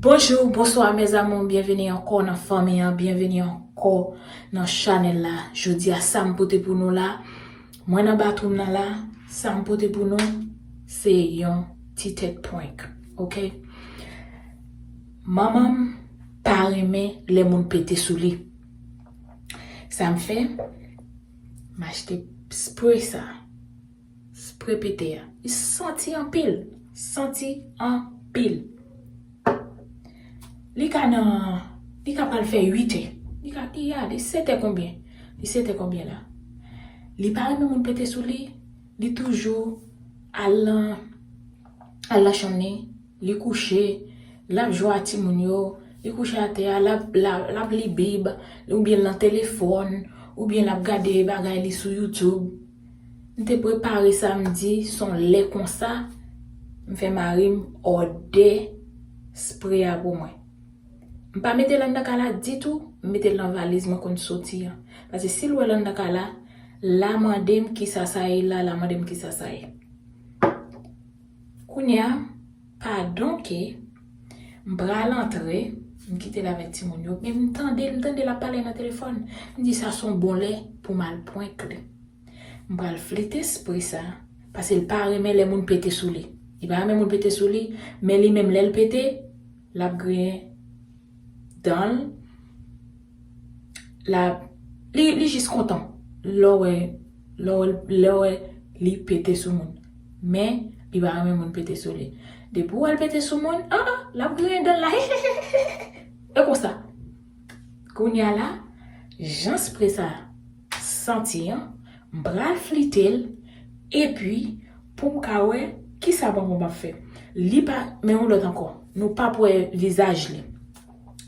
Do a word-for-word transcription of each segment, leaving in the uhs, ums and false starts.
Bonjou, bonswa, mes amours, byenveni ankò nan fanmi an, byenveni ankò nan chanèl la. Jodi a, sa m pote pou nou la, mwen nan bathroom nan la, sa m pote pou nou, se yon ti tèt prank, oke? Manman m pa renmen lè moun pete sou li. Sa m fè, m achte spray sa. Spray pete a. Li santi anpil. Santi anpil. Li ka nan, li ka pral fè uit è. Li ka, li a, li sèt è konbyen? Li sèt è konbyen la? Li pa renmen moun pete sou li. Li toujou al nan, al nan chanm li. Li kouche, l ap jwe ak timoun yo, li kouche atè a, l ap, l ap, l ap li bib, oubyen l nan telefòn, oubyen l ap gade bagay li sou YouTube. M te prepare samdi, se yon lè konsa, m fè mari m òdè spray a pou mwen. M pa mete l anndan kay la ditou, m mete l nan valiz mwen konn soti an. Paske si l wè l anndan kay la, l a mande m kisa sa ye la, l a mande m kisa sa ye. Kounye a, padon ke m pral antre, m kite l avèk timoun yo, men m tande, m tande l ap pale nan telefòn. M di sa se yon bon lè pou m al prank li. M pral flite spray sa, paske l pa renmen lè moun pete sou li. Li pa renmen moun pete sou li, men li menm lè l pete, l ap griyen dan l, l ap, li, li jis kontan lè w wè, lè w wè, lè w wè li pete sou moun. Men, li pa renmen moun pete sou li. Depi w wè l pete sou moun, ah, ah, l ap griyen dan l la. E konsa. Kounye a la, jan spray sa santi an, m pral flite l, epi pou m ka wè kisa bonbon m ap fè. Li pa, men yon lòt ankò, nou p ap wè vizaj li.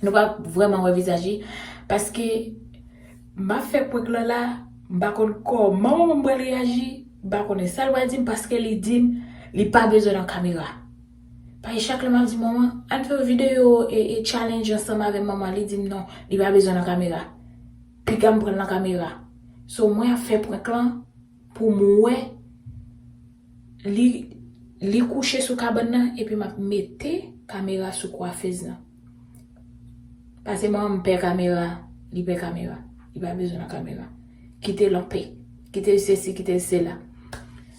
Nou p ap vrèman wè vizaj li, paske m ap fè prank lan la, m pa konn kòman manman m pral reyaji, m pa konnen sa l pral di m, paske li di m li pa bezwen nan kamera. Paske chak lè m ap di manman, ann fè yon videyo e, e challenge ansanm avè manman, li di m non, li pa bezwen nan kamera. Piga m pran nan kamera. So, mwen ap fè prank lan pou m wè li, li kouche sou kabann nan, epi m ap mete kamera sou kwafez lan. Paske manman m pè kamera, li pè kamera. Li pa bezwen nan kamera. Kite l anpè. Kite l sesi, kite l sela.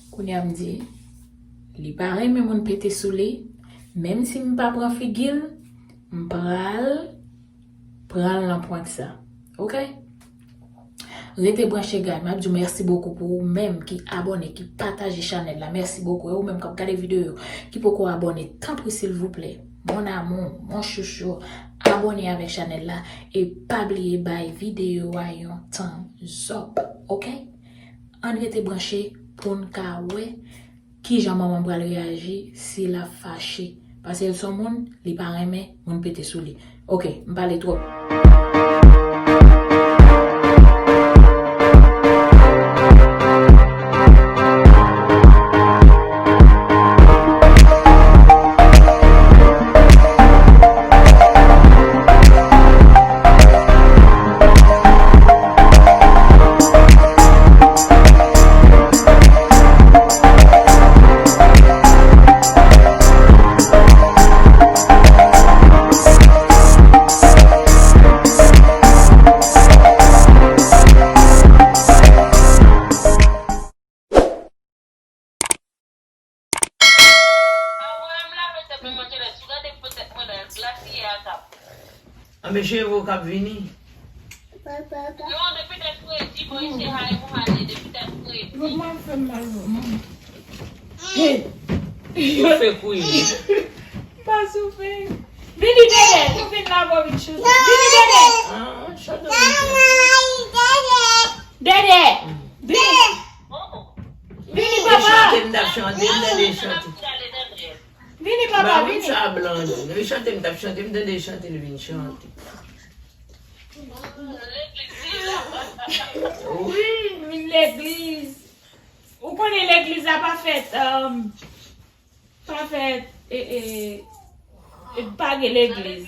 Kounye a m di, li pa renmen moun pete sou li. Menm si m pa pran figi l, m pral pran l nan prank sa. Oke? Rete branche, guys. M ap di w mèsi bokou pou ou menm ki abòne, ki pataje chanèl la. Mèsi bokou. E ou menm k ap gade videyo yo, ki poko abòne, tanpri, silvouplè, mon amour, mon chouchou, abòne avèk chanèl la. E pa bliye bay videyo a yon thumbs up. Oke? Ann rete branche pou n ka wè kijan manman m pral reyaji si l ap fache. Paske l se yon moun, li pa renmen moun pete sou li. Oke, m pale twòp. Anben cheve w k ap vini. Non, depi tèt fredi, bon, se hay pou ale, depi tèt fredi. Mwen fè m mal, non. Soufe kouye. M pa soufe. Vini, Dede, nou vin la, bon, vin chante. Vini, Dede. Ah, chante, vin chante. Dede. Vini. Vini, papa. Chante, m t ap chante, m tande chante. Vini, papa, vini. Sa blan, non. Li chante, m t ap chante, m tande chante, li vin chante. Wi, m vin legliz. Ou konnen legliz la pa fèt, um, pa fèt, e, e, e, pa gen legliz.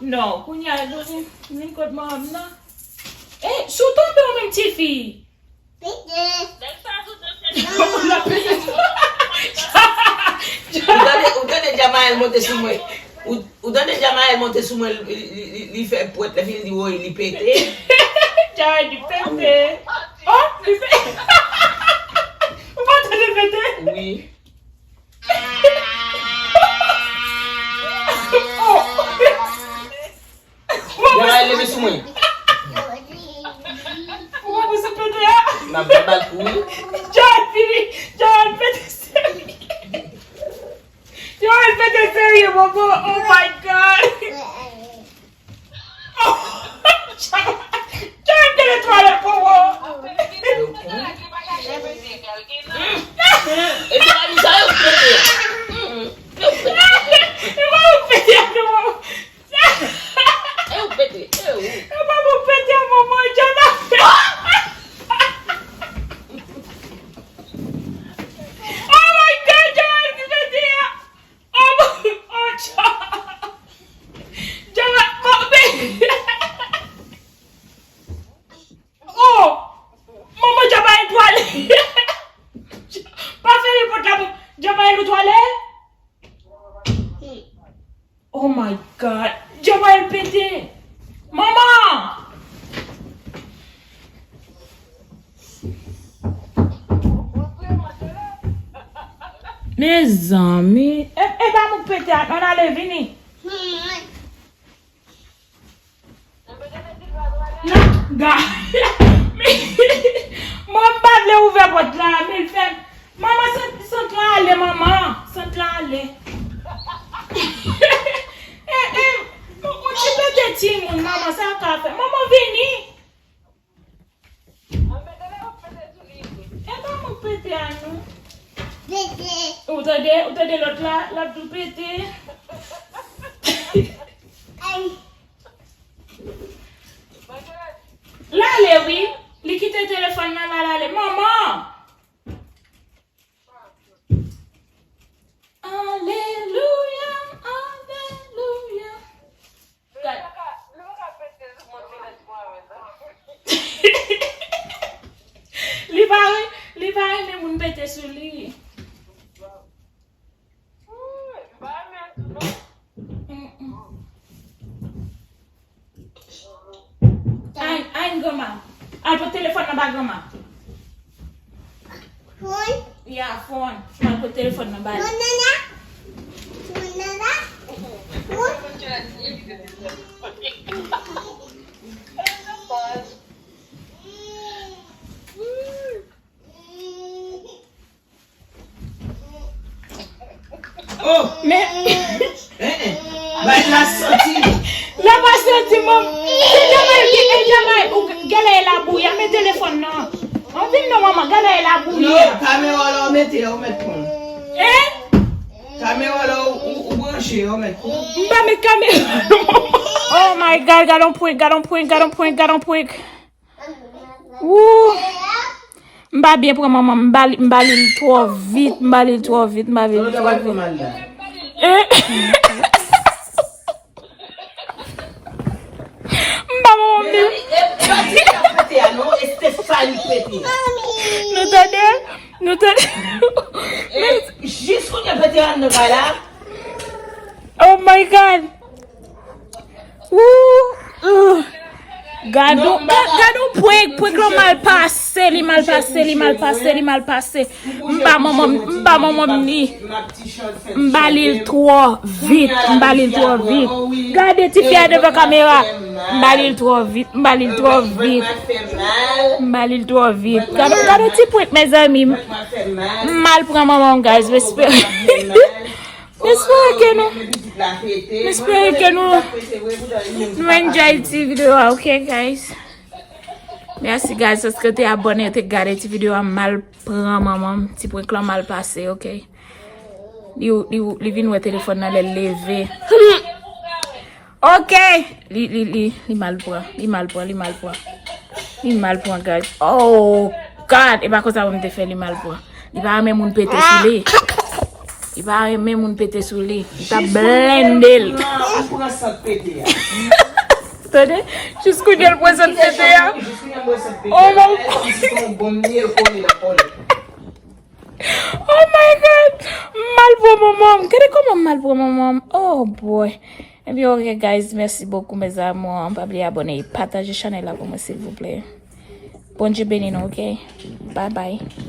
Non, kounye a, nou vin, vin kot manman m nan. E, si w tonbe, ou menm tifi. Ou tande, ou tande Jamael monte sou mwen. Ou, ou tande Jamael monte sou mwen, li, li, li, li fè pwèt, lè fini di woy, li pete. Jamael di pete. Oh, li pete. Ou pa tande pete? Wi. Oh. Jamael leve sou mwen. Ou pa bezwen pete a? M ap bat bal pou ou. Jamael fini. Jamael pete seri. Yo, el pete serye, bobo. Oh my God. Oh, John, John, te nan twalèt, bobo. E pi la, sa yo pete. Yo pete. Yo pete. E ou pete, e ou. E pa bon pete a, manman, John ap fè. Oh my God, John, ki pete a. Oh, oh, John. John, oh, baby. Oh, manman, John pa etwale. Pa fèmen pòt la pou John pa etwale. Oh my God. Jamael pete. Manman! Mezanmi. E, e pa moun pete a. Ann ale, vini. Nan, ga. Mwen m pa vle ouvè pòt la, men l fè m. Manman, sant, sant lan ale, manman. Sant lan ale. E, e, yon, yon ti pete timoun, manman, sa ka fè. Manman, vini. E pa mwen pete a, non. Ou tande, ou tande lòt la, l ap tou pete. L ale, wi. Li kite telefòn nan la, l ale. Manman! Alelouya, alelouya. Gad. Li pa, li pa renmen moun pete sou li. Mm-mm. Ay, ay, granma. Al pot telefòn nan ba granma. Phone? Yeah, phone. Al pot telefòn nan ba li. Phone nan la? Phone nan la? Phone? Oh! Men, eh, eh. Bay la santi. La pa santi, manm. Se Jamay ki, e Jamay, ou gade e labouyi a, men telefòn nan. An vin non, manman, gade e labouyi a. Non, kamera la ou mete, ou mèt konn. Eh? Kamera la ou, ou, ou branche, ou mèt konn. M pa met kamera. Oh my God, gade yon prank, gade yon prank, gade yon prank, gade yon prank. Woo! M pa byen pran manman, m ba li, m ba li l twò vit, m ba li l twò vit, m ba li l twò vit. Eh. M ba manman m li. Nou tande? Nou tande? Jis kounye a pete a nan kay la. Oh my God! Ooh, ooh. Gad on, ga-, gad on prank, prank lan mal pase, li mal pase, li mal pase, li mal pase. M ba manman m, m ba manman m li. M ba li l twò vit, m ba li l twò vit. Gade tifi a devan kamera. M ba li l twò vit, m ba li l twò vit. M ba li l twò vit. Gad, gad on ti prank, mezanmi. M mal pran manman m, guys, respè. M espere ke nou, m espere ke nou, nou enjoy ti videyo a, ok, guys? Mèsi, guys, paske w te abòne, w te gade ti videyo a. M mal pran manman m, ti prank lan mal pase, ok? Li, li, li vin wè telefòn nan lè l leve. Ok! Li, li, li, li mal pran, li mal pran, li mal pran. Li mal pran, guys. Oh, God! E pa konsa pou m te fè li mal pran. Li pa renmen moun pete sou li. Li pa renmen moun pete sou li. Li t ap blende l. Ou pran sant pete a. Tande? Jis kounye a l pran sant pete a. Oh, mon. Oh my God! M mal pran Manman, gade kòman m mal pran manman. Oh boy. Ebyen, ok, guys, merci beaucoup, mes amours. Pa bliye abòne e pataje chanèl la pou mwen, silvouplè. Bondye beni nou, ok? Bye bye.